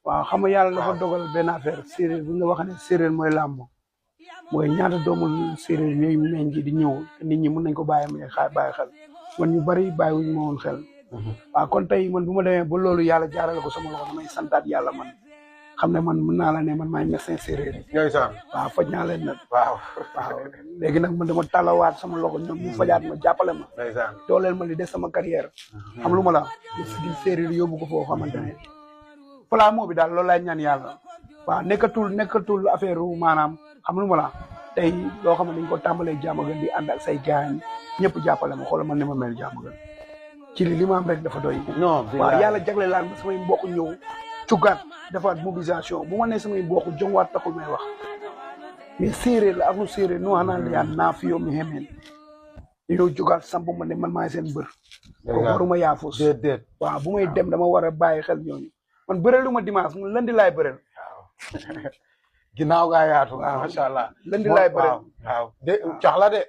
waaw xam nga yàlla dafa dogal benn affaire séeréer bu nga wax ne séeréer mooy làmb mooy ñaata doomu séeréer ñooy meñ ji di ñëw te nit ñi mën nañ ko bàyyi may bàyyi xel man ñu bari bàyyiwuñu ma woon xel waaw kon tey man bu ma demee ba loolu yàlla jaarale ko sama loxo damay santaat yàlla man xam ne man mën naa la ne man maay médecin séeréer yi waaw faj naa leen nag waaw léegi nag man dama talawaat sama loxo ñoom ñu fajaat ma jàppale ma dooleel ma li des sama carrière xam lu ma la ñu sigil séeréer yi yóbbu ko foo xamante ne pla moo bi daal loolu laay ñaan yàlla waaw nekkatul affaire maanaam xam lu ma la tey loo xam ne dañ ko tàmbalee Diamaguène di ànd ak say gaañ ñëpp jàppale ma xoolal man ni ma mel Diamaguène ci li ma am rek dafa doy waaw yàlla jagle laan ma samay mbokk ñëw cugaat defaat mobilisation bu ma nee samay mbokk jongwaat taxul may wax mais séeréer la ak lu séeréer nu wax naan yaa naa fi yow mi xemeen yow jugaat samp ma ne man maay seen bër ko waruma yaafus waaw bu may dem dama war a bàyyi xel ñooñu man bërelu ma dimanche mu lundi laay bëreel ginnaaw gaa yaatu macha allah lundi laay bëreel waaw de cax la de